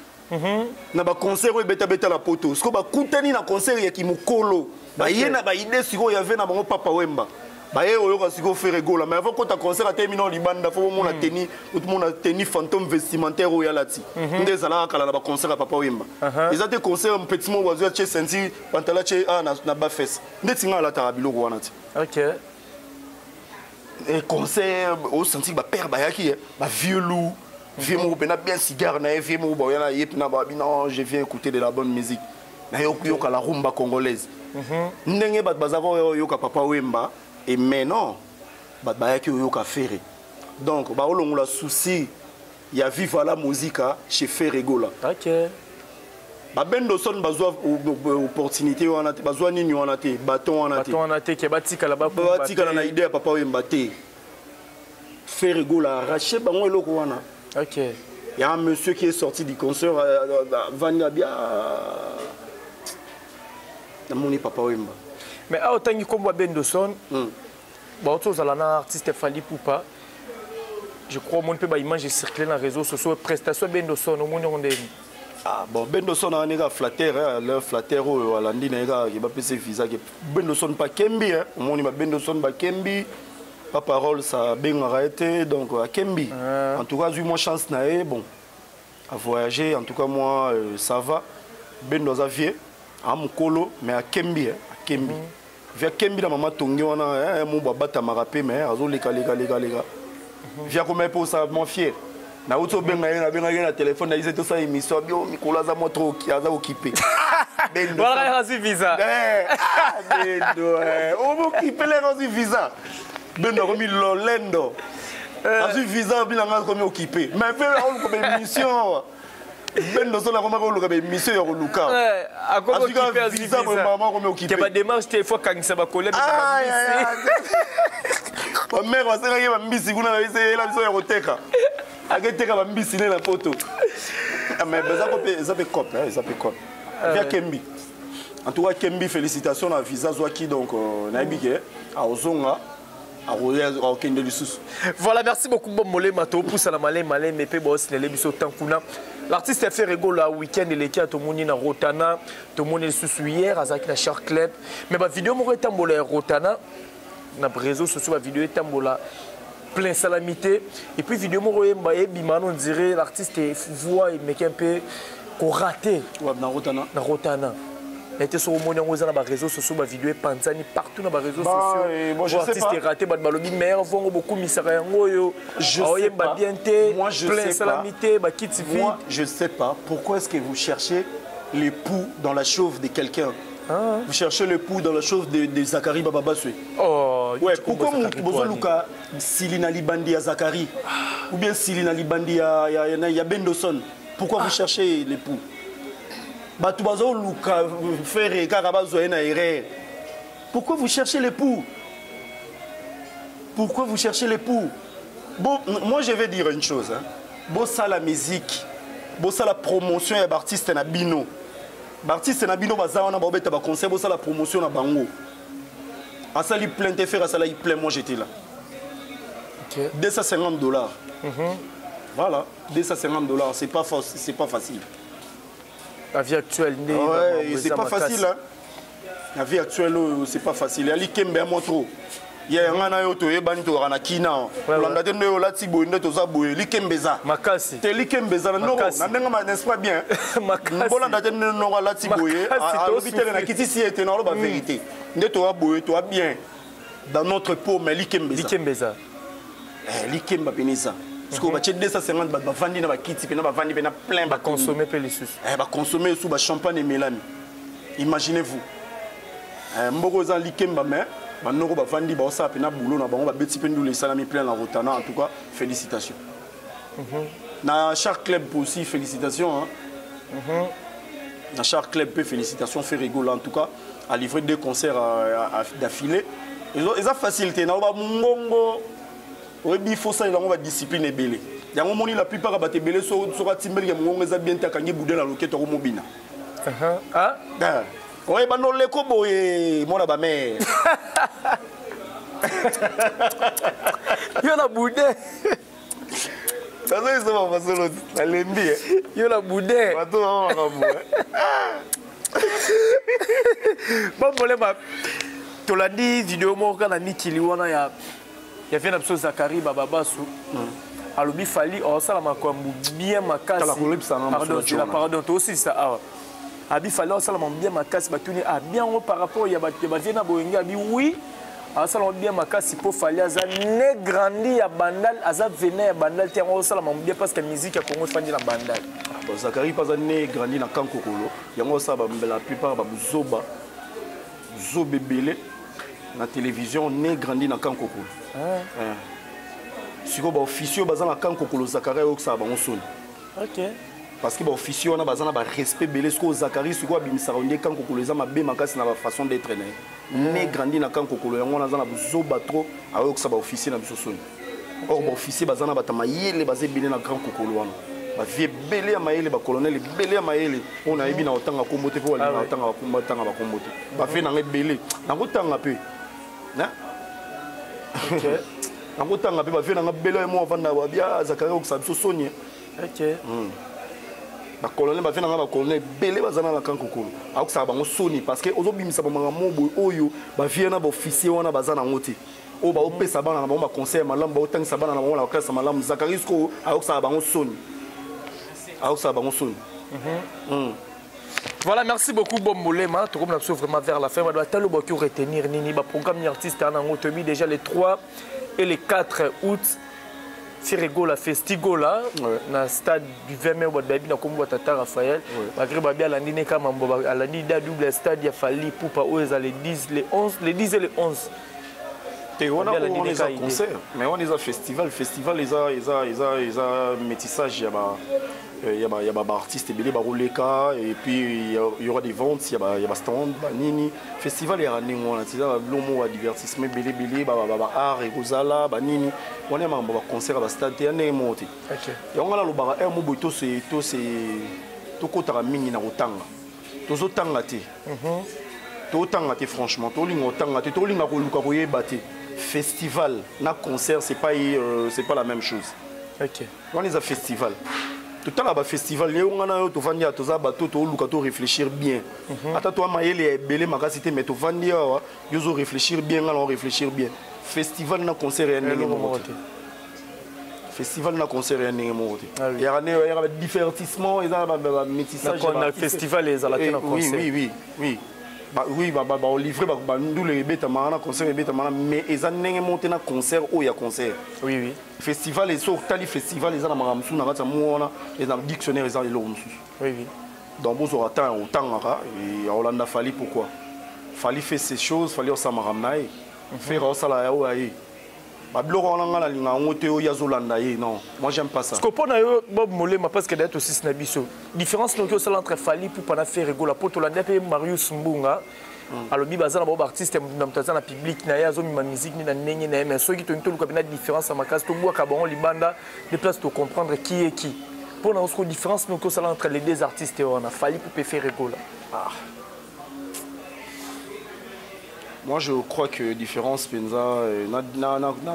[SPEAKER 1] na baconcert oyo ebetabeta na poto. Sikoyo bakutani na concert ya kimokolo, baye na baide. Sikoyo yave na bango Papa Wemba, baye oyoka sikoyo Ferre Gola. Mais avant kota concert, atemi na libanda, faut bomona teni, otomona teni fantôme vestimentaire oyo alati nde ezalaka kala na baconcert ya Papa Wemba. Eza te concert petit moko bazwi atie ceinture, pantalon atie a na bafese ndeti nga alataka biloko wana te. Et concert osenti bapère bayaki, bavieux loup, vieux moko mpena bien cigare na ye, vieux moko baoya na ye mpena babi: non, je viens écouter de la bonne musique, nayoki yoka la rumba congolaise ndenge bato bazalaka oyo oyoka Papa Wemba. Et mais non. Bato bayaki oyoka Ferre. Donc baolongola souci ya Viva la Musica chez Ferre Gola.
[SPEAKER 2] Ok.
[SPEAKER 1] Babendoson bazwa opportunité wana te, bazwa nini wana te, bâton wana te.
[SPEAKER 2] Bâton wana te ke batikala
[SPEAKER 1] batikala na idée ya Papa Wemba te. Ferre Gola arraché bango eloko wana.
[SPEAKER 2] Ok.
[SPEAKER 1] Il y a un monsieur qui est sorti du concert, Vanya Bia. Namoni Papa Wemba.
[SPEAKER 2] Mais awa otangi kombo ya Bendoson, bauti ozala na artiste Fally Ipupa. Je crois omoni mpe baimage ecircule na réseau sociaux, prestation ya Bendoson, omoni yango ndeni?
[SPEAKER 1] Ah bon, Bendoson aza kaka flatteur, le flatteur oyo alandi na ye kaka ke bapesa visa ke Bendoson pa kembi, omoni ba Bendoson bakembi pa parole ça bengaka ye te, donc akembi. En tout cas azwi mwa chance na ye, bon, a voyager, en tout cas moi ça va. Bendo aza vieux, amokolo, mais akembi, akembi. Via kembi na mama tongi wana, mo babatamaka pe, mais azoleka leka leka leka. Via koma mpe osala mwa fier. Nauti obenga ye, nabengaki ye na telefone, nayise tosala émission, bio mikolo aza mwa trop aza occupé.
[SPEAKER 2] Bendo. Voilà, azwi visa.
[SPEAKER 1] Bendo, omokipe lero azwi visa. Bendo akomi lolendo. Azwi visa bilanga akomi occupé. Mais mpe aoluka ba émission. Bendo sola akomaki oluka ba émission ya koluka.
[SPEAKER 2] Akomi occupé, azwi
[SPEAKER 1] visa,
[SPEAKER 2] visa.
[SPEAKER 1] Mama akomi occupé.
[SPEAKER 2] Ke ba démarche te, il faut akangisa ba collègue.
[SPEAKER 1] Bamare basengaki bambisi kuna na biso, eyela biso ya koteka. Aketeka bambisi ne na poto. Mais eza mpe cop, eza mpe cop. Via Kembi. En tout cas Kembi, félicitations na visa zwaki, donc nayebi ke aozonga akokende lisusu.
[SPEAKER 2] Voilà, merci beaucoup Bob Molema, to pousse la malé malé mais pe boss nele biso tankuna. L'artiste Ferre Gola week-end eleki tomoni na Rotana, tomoni lisusu hier azaki na Shark Club. Mais ba vidéo moko etambola ya Rotana na réseaux sociaux, ba vidéo etambola plein salamité, et puis vidéo moko yemba ebima, on dirait l'artiste voix et un peu ko raté.
[SPEAKER 1] Ouais, na Rotana.
[SPEAKER 2] Na Rotana. Ete so omoni yango eza na ba réseaux sociaux, ba vidéo epanzani partout na ba réseaux
[SPEAKER 1] Bah,
[SPEAKER 2] sociaux.
[SPEAKER 1] bon, je
[SPEAKER 2] Bo
[SPEAKER 1] sais
[SPEAKER 2] artiste
[SPEAKER 1] pas.
[SPEAKER 2] raté, bato balobi meilleur vongo bokumisaka yango oyo.
[SPEAKER 1] Je
[SPEAKER 2] Aoyemba
[SPEAKER 1] sais pas.
[SPEAKER 2] bien te,
[SPEAKER 1] Moi, je
[SPEAKER 2] plein
[SPEAKER 1] sais pas.
[SPEAKER 2] salamité, ba kiti vide.
[SPEAKER 1] Moi, je sais pas pourquoi est-ce que vous cherchez les poux dans la chauve de quelqu'un.
[SPEAKER 2] Ah.
[SPEAKER 1] Vous cherchez le pouls dans la chauve de Zacharie Bababaswe.
[SPEAKER 2] Oh,
[SPEAKER 1] Ouais,
[SPEAKER 2] tu
[SPEAKER 1] pourquoi
[SPEAKER 2] comprends Zacharie
[SPEAKER 1] bozoluka Silina Libandi à Zacharie ou bien Silina Libandi à Bendoson? Pourquoi vous cherchez les poux? Bato bazoluka faire kaka bazoye na erreur. Pourquoi vous cherchez les poux? Pourquoi vous cherchez les poux? Bon, moi je vais dire une chose, hein. Bon, ça la musique, bon, ça la promotion ya artiste na bino. Artiste na bino baza wana babeta ba conseil, bon, ça la promotion na bango. Asali plein te faire, asali plein, moi j'étais là.
[SPEAKER 2] Ok.
[SPEAKER 1] 250 $. Voilà, 250 $, c'est pas facile.
[SPEAKER 2] La vie actuelle, né,
[SPEAKER 1] Ouais,
[SPEAKER 2] vraiment,
[SPEAKER 1] et c'est
[SPEAKER 2] Beza
[SPEAKER 1] pas
[SPEAKER 2] Makasi.
[SPEAKER 1] facile, hein. La vie actuelle, oh, c'est pas facile. Ali Kembe, moi trop. Il y a un an, to yebani to na kina. Olanda te nde olati boye nde toza boye likembe eza.
[SPEAKER 2] Makasi.
[SPEAKER 1] Te likembe eza na noko,
[SPEAKER 2] Makasi.
[SPEAKER 1] na ndenge ma, n'est-ce pas bien?
[SPEAKER 2] Makasi.
[SPEAKER 1] Bolanda te nde noko alati boye,
[SPEAKER 2] Makasi,
[SPEAKER 1] alobi te
[SPEAKER 2] to
[SPEAKER 1] na
[SPEAKER 2] souffrir.
[SPEAKER 1] kiti si ete na oloba vérité. Nde toza boye, toza bien dans notre peau, mais likembe eza.
[SPEAKER 2] Likembe eza.
[SPEAKER 1] Eh, likemba pene eza. Parce que batie 250 bato bavandi na bakiti pena bavandi pena plein
[SPEAKER 2] Ba consommer pe lisusu.
[SPEAKER 1] Eh, ba consommer sous ba champagne emelami. Imaginez-vous. Eh, mboko eza likemba, mais banoko bavandi baosala pena boulot na bango, babeti mpe ndula esalami plein na Rotana. En tout cas, félicitations. Na Shark Club aussi, félicitations, hein. Na Shark Club pe félicitations Ferre Gola, en tout cas, a livré 2 concerts d'affilée. Eza facilité na ba mungongo oyebi il faut salela yango ba discipline ebele. Yango moni la plupart ya bato ebele soki atimbeliki ya mongongo eza bien te, akangi bude na loketo akomobina.
[SPEAKER 2] Ah?
[SPEAKER 1] Ah. Oyeba no leko boye mona ba mère.
[SPEAKER 2] Yo na bude.
[SPEAKER 1] Nazo iso ba masolo nalembi, eh.
[SPEAKER 2] Yo na bude.
[SPEAKER 1] Bato ba makambo, eh.
[SPEAKER 2] Bon, bolema. Tolandi vidéo moko kaka na mikili wana ya vie na biso Zacharie Bababasu. Alobi Fally osala makambo bien makasi.
[SPEAKER 1] Tala kolebisa na
[SPEAKER 2] Pardon,
[SPEAKER 1] masolo
[SPEAKER 2] tu la
[SPEAKER 1] Jonah.
[SPEAKER 2] pardon, to aussi ça awa. Abi Fally osala makambo bien makasi, batuni ah bien ngo par rapport ya ba ya ba vie na boyenge, abi oui. Asala bien makasi po Fally aza né grandi ya Bandal, aza vena ya Bandal te, yango osala makambo bien parce que musique ya Congo efandi na Bandal.
[SPEAKER 1] Ah, bon, Zacharie pas né grandi na Kankokolo. Yango osala ba la plupart ba buzoba. Buzoba ebele. Na télévision, né grandi na Kankokolo. Ah. Eh. Sikoyo baofficier oyo baza na Kankokolo, Zakari ayokisaka bango soni.
[SPEAKER 2] Ok.
[SPEAKER 1] Parce que baofficier wana baza na barespect ebele. Sikoyo Zakari sikoyo abimisaka nde Kankokolo eza mabe makasi na bafaçon d'être na ye. Né grandi na Kankokolo, yango wana aza na buzoba trop, ayokisa baofficier na biso soni. Or baofficier baza na bato ya mayele, baza ebele na Grand Kokolo wana, bavie ebele ya mayele, bacolonel ebele ya mayele oyo nayebi na kotanga kombo te, mpo balinga kotanga bakombo, batanga bakombo te. Bavie nanga ebele nakotanga mpe nakotanga mpe bavie nanga ebele oyo mo avanda babia Zakari okisa biso soni. Bacolonel, bavie nanga bacolonel ebele baza na camp Kokolo, akokisaka bango soni parce que ozobimisa bamakambo boye oyo bavie na baofficier wana baza nango te, oyo baopesa bana na bango baconseil ya malamu, baotangisa bana na bango na baklase ya malamu. Zakari sikoyo ayokisaka bango soni, ayokisaka bango soni.
[SPEAKER 2] Voilà, merci beaucoup Bob Molema. Tout comme nous vraiment vers la fin, on doit talo retenir nini ba programme ni artiste en tobi déjà les 3 et les 4 août. Ferre Gola Festigola na stade du 20 mai, babi na kombo Tata Raphaël. Malgré babi alandi ne kama mbo alandi da double stade ya Fally Ipupa oyo eza les 10 les 11, les 10 et les 11.
[SPEAKER 1] Te, wana wana eza concert, mais wana eza festival. Festival eza métissage ya ba baartiste ebele bakoleka, et puis il y aura des ventes ya ba stand, banini. Festival yaka ndenge wana, eza babilomo ba divertissement ebele ebele, baart ekozala, banini. Wana ya makambo baconcert ya bastade te, ya ndenge moko te. Yango nga nalobaka ere mo boye, tose tokɔtaka mingi na kotanga, tozotanga te, totanga te, franchement tolinga kotanga te, tolinga koluka koyeba te. Festival na concert, c'est pas la même chose. Wana eza festival, totala bafestival. Leo nga na yo tovandi awa, toza bato toluka to réfléchir bien. Ata toa mayele ya ebele makasi te, mais tovandi awa, yo ozo réfléchir bien, nga na réfléchir bien. Festival na concert ya ndenge moko te. Festival na concert ya ndenge moko te. Yaka ne yaka divertissement, eza bamétissage.
[SPEAKER 2] Na festival ezala te na concert.
[SPEAKER 1] Oui, oui, baolivre bandula ebetamaka na concert, ebetamaka, mais eza ndenge moko te na concert oyo ya concert. Festival, eso otali festival eza na makambo mosusu na kati ya mo wana, eza na dictionnaire, eza eloko mosusu. Donc bozwaka temps ya kotangaka ya kolanda Fally. Pourquoi Fally fait ces choses? Fally osala makambo na ye, Ferre osala ya oyo aye babiloko wana. Nga nalinga yango te oyo azolanda ye, non, moi j'aime pas ça.
[SPEAKER 2] Parce que mpo na yo Bob Molema, parce que d'ailleurs tosisi na biso, différence noki osala entre Fally Ipupa na Ferre Gola, mpo tolanda mpe Marius Mbunga alobi baza na bango baartiste na moto aza na public na ye, azomema musique ni na ndenge na ye, mais soki tolingi toluka mpena différence ya makasi, tobwaka bango libanda de place, tocomprendre qui est qui. Mpo na osiko différence noki osala entre les deux artistes wana, Fally Ipupa Ferre Gola?
[SPEAKER 1] Ah. Moi, je crois que différence mpenza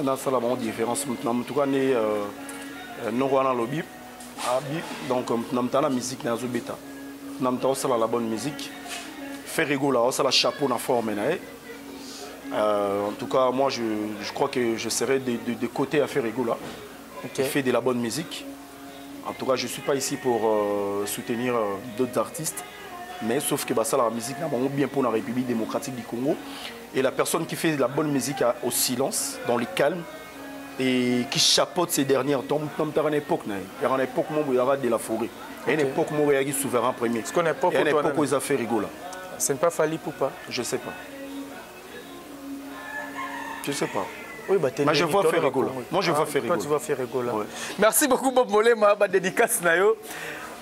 [SPEAKER 1] nasala bango différence na motuka nde noko wana alobi abi. Donc na moto na musique na azobeta, na moto aosala la bonne musique. Ferre Gola aosala chapeau na forme na ye. En tout cas, moi, je crois que je serai de côté à Ferre Gola. Il fait de la bonne musique. En tout cas, je suis pas ici pour soutenir d'autres artistes, mais sauf que bah, ça, la musique n'a bien pour la République démocratique du Congo. Et la personne qui fait de la bonne musique au silence, dans le calme, et qui chapeaute ces derniers temps, il y a une époque, il y a une époque où il y aura de la forêt. Il y a une époque où il y a Souverain Premier.
[SPEAKER 2] Ce qu'on époque,
[SPEAKER 1] il y a une époque où ils ont fait rigoler.
[SPEAKER 2] Ce n'est pas Fally Ipupa?
[SPEAKER 1] Je sais pas. Je sais pas.
[SPEAKER 2] Oui, bah,
[SPEAKER 1] Mais je vois Ferre Gola. Moi, je vois
[SPEAKER 2] Ferre
[SPEAKER 1] Gola.
[SPEAKER 2] Toi, tu vois Ferre Gola. Ouais. Merci beaucoup, Bob Molema. Ba dédicace na yo.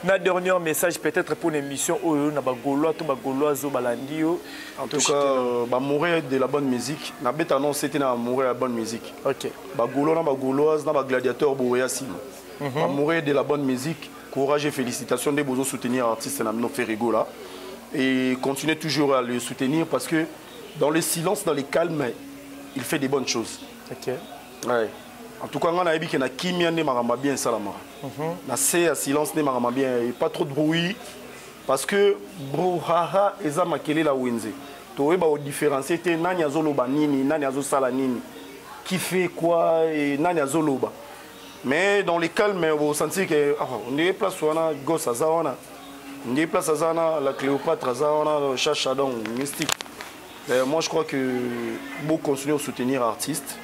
[SPEAKER 2] Na dernier message peut-être pour l'émission oyo na ba Gaulois to ba Gaulois zo balandi yo.
[SPEAKER 1] En tout cas, ba mourir de la bonne musique. Na beta non, c'était na mourir la bonne musique. Ba Gaulois na ba Gauloise na ba gladiateur boya sim. Ba mourir de la bonne musique. Courage et félicitations de bozo soutenir artiste na no Ferre Gola et continuer toujours à le soutenir parce que dans le silence, dans le calme, il fait des bonnes choses. Ouais. En tout cas, on a vu que na kimia nde makambo bien salama. Na se ya silence nde makambo bien et pas trop de bruit parce que brouhaha eza makelele ya wenze. Toyeba o différencier te nani azoloba nini, nani azosala nini, qui fait quoi et nani azoloba. Mais dans les calmes, vous sentez que ah, on est place wana gosse aza wana. On est place aza wana la Cléopâtre aza wana chacha donc mystique. Et moi, je crois que beau continuer à soutenir artiste,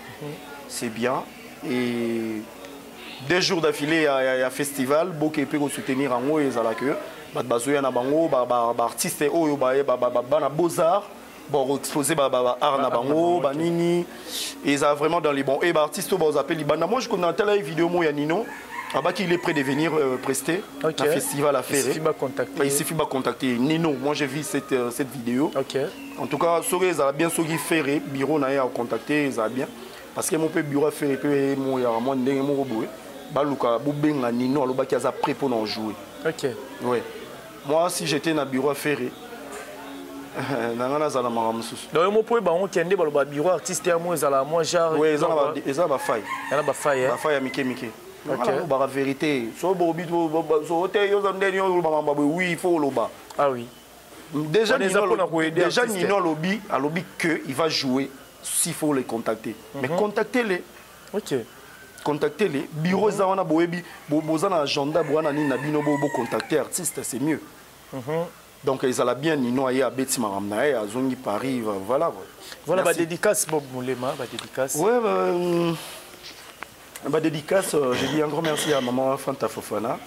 [SPEAKER 1] c'est bien. Et 2 jours d'affilée, il y a festival, beaucoup peut soutenir en haut et ça que bato bazoya na bango ba artiste oyo ba ba ba na beaux-arts. Bon, exposer ba ba art na bango, ba nini, et ça vraiment dans les bons. Et ba artistes oyo baza pe libanda. Moi je connais tala vidéo mo ya Nino. Abaki il est prêt de venir prester un festival à faire.
[SPEAKER 2] Il suffit de contacter.
[SPEAKER 1] Il suffit de contacter Nino. Moi j'ai vu cette vidéo. En tout cas, soki ezala bien, soki Ferre bureau na ye a contacter, ezala bien. Parce que mon pe bureau Ferre pe mo ya moi ndenge moko boye. Baluka bobenga Nino alobaki aza prêt pour en jouer. Ouais. Moi si j'étais na bureau Ferre nanga nazala makambo mosusu.
[SPEAKER 2] Donc yo mpo bango kende baloba bureau artiste ya mo ezala moi genre.
[SPEAKER 1] Ouais, eza ba faille.
[SPEAKER 2] Eza ba faille.
[SPEAKER 1] Ba faille ya mike mike. Balobaka vérité. So bobi so te yo ndeni yo oloba mambo boye, oui, il faut oloba.
[SPEAKER 2] Ah oui.
[SPEAKER 1] Déjà
[SPEAKER 2] On est là pour aider
[SPEAKER 1] déjà
[SPEAKER 2] artiste.
[SPEAKER 1] Nino alobi, alobi que il va jouer s'il faut les contacter. Mais contactez-les. Contactez-les. Bureau eza wana boyebi, boza na agenda, boza na nini na bino, bo contacter artiste, c'est mieux. Donc ils allaient bien Nino aye abeti makambo na ye, azongi Paris, voilà, quoi.
[SPEAKER 2] Voilà,
[SPEAKER 1] Merci.
[SPEAKER 2] ba dédicace Bob Molema, ba dédicace.
[SPEAKER 1] Ouais, bah, dédicace, je dis un grand merci à maman Fanta Fofana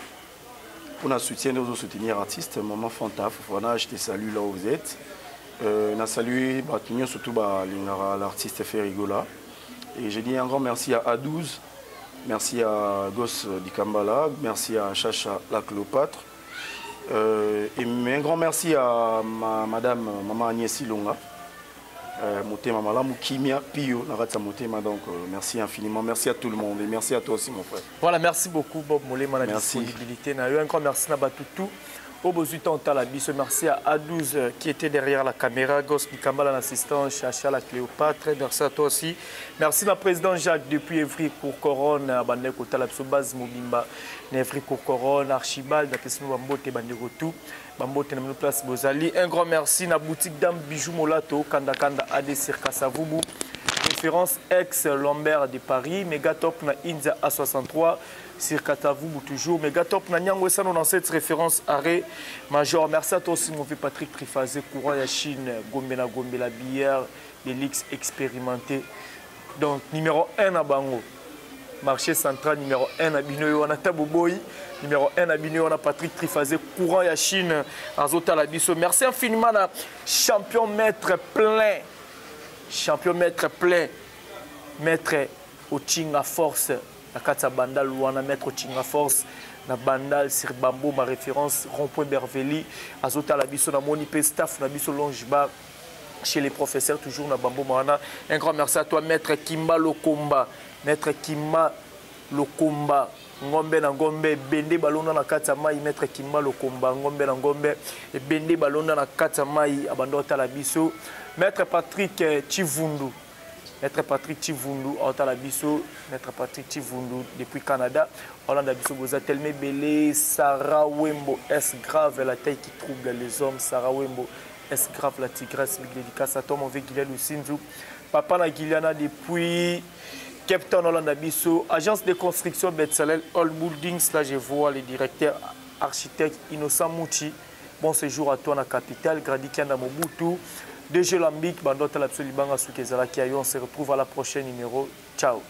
[SPEAKER 1] pour notre soutien, nous soutenir artiste. Maman Fanta Fofana, je te salue là où vous êtes. On a salué, bah, tout le monde, surtout, bah, l'artiste Ferre Gola. Et je dis un grand merci à A12, merci à Goss Dikambala, merci à Chacha la Cléopâtre. Et un grand merci à ma madame, maman Agnès Ilonga. Motema malamu, Kimia, Pio, Narata Motema, donc merci infiniment, merci à tout le monde et merci à toi aussi mon frère.
[SPEAKER 2] Voilà, merci beaucoup Bob Molema, la
[SPEAKER 1] Merci.
[SPEAKER 2] disponibilité. Na eu un grand merci na Batutu. Au besoin de temps, la biso. Merci à A12 qui était derrière la caméra, Goss Dikambala, l'assistant, Chacha la Cléopâtre. Merci à toi aussi. Merci à président Jacques depuis Évry Courcouronnes, à Bandeko Kota, la base Mobimba, Évry Courcouronnes, Archibald, Napesino Bambote, Bandeko tout. Bambote na place Bozali. Un grand merci na boutique Dame Bijou Molato, Kanda Kanda AD Circa Savubu. Référence ex Lambert de Paris, Megatop na India A63. Circa Savubu toujours. Megatop na Nyango Sano dans cette référence arrêt major. Merci à toi aussi mon vieux Patrick Trifazé, courant ya Chine, Gombe na Gombe la bière, l'Elix expérimenté. Donc numéro 1 à Bango. Marché central numéro 1 à Binoyo, on a Taboboy, numéro 1 à Binoyo, on a Patrick Trifazé, courant ya Chine, Azota la biso. Merci infiniment à champion maître plein. Champion maître plein. Maître Ochinga Force, la Katsa Bandal, Wana, maître Ochinga Force, na Bandal, sur Bambo, ma référence, rond-point Berveli, Azota la biso, na Monipe staff, na biso Longe Bar, chez les professeurs, toujours na Bambo Marana. Un grand merci à toi, maître Kimba Lokomba. Maître Kimba Lokomba, Ngombe na Ngombe, Bende Balonda na kati ya mai, Maître Kimba Lokomba, Ngombe na Ngombe, Bende Balonda na kati ya mai, abando otala biso. Maître Patrick Chivundu, Maître Patrick Chivundu, otala biso, Maître Patrick Chivundu depuis Canada. Hollande biso boza tellement belé, Sarah Wembo, est grave la taille qui trouble les hommes, Sarah Wembo, est grave la tigresse, big dédicace à toi mon vieux Guilherme Lucinzu. Papa na Guiliana depuis Cape Town, Hollande Abisso, agence de construction Betsalel All Buildings, là je vois le directeur architecte Innocent Mouchi. Bon séjour à toi dans la capitale, Grady Kianda Mobutu, DG Lambic, Bandota Lapso Libanga Soukezala Kiayo. On se retrouve à la prochaine numéro. Ciao.